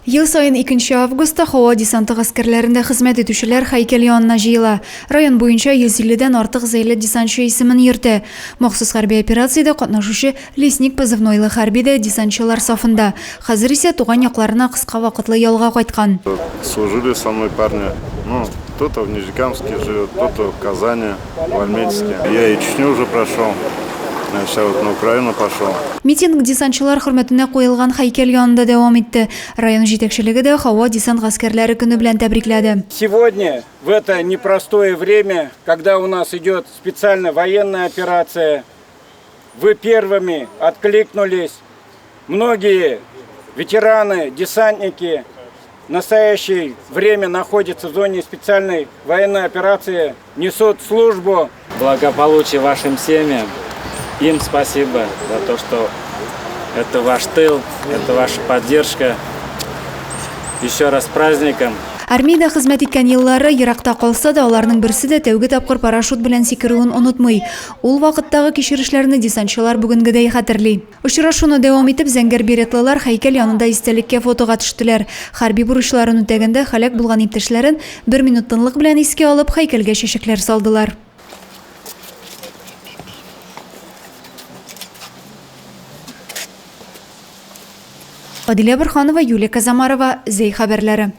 Ел саен 2 августта һава десанты гаскәрләрендә хезмәт итүчеләр һәйкәл янына җыела. Район буенча 150 дән артык зәйле десантчы исемен йөртә. Махсус хәрби операциядә катнашучы Лесник позывнойлы хәрби дә десантчылар сафында. Хәзер исә туган якларына кыска вакытлы ялга кайткан. Служили со мной парни, ну, кто-то в Нижнекамске живет, кто-то в Казани, в Альметьевске. Я и Чечню уже прошел, я сейчас вот на Украину пошел. Митинг десантчылар хөрмәтенә куелган һәйкәл янында дәвам итте. Район җитәкчелеге дә һава десант гаскәрләре көне белән тәбрикләде. Сегодня, в это непростое время, когда у нас идет специальная военная операция, вы первыми откликнулись. Многие ветераны, десантники в настоящее время находятся в зоне специальной военной операции, несут службу. Благополучие вашим семьям. Им спасибо за то, что это ваш тыл, это ваша поддержка. Еще раз с праздником! Армиядә хезмәт иткән еллары еракта калса да, аларның берсе дә тәүге тапкыр парашют белән сикерүен онытмый. Ул вакыттагы кичерешләрне десантчылар бүгенгедәй хәтерли. Очрашуны дәвам итеп, зәңгәр беретлылар һәйкәл янында истәлеккә фотога төштеләр. Хәрби бурычларын үтәгәндә һәлак булган иптәшләрен бер минут тынлык белән искә алып, һәйкәлгә чәчәкләр салдылар. Адилә Борһанова, Юлия Казамарова, Зәй хәбәрләре.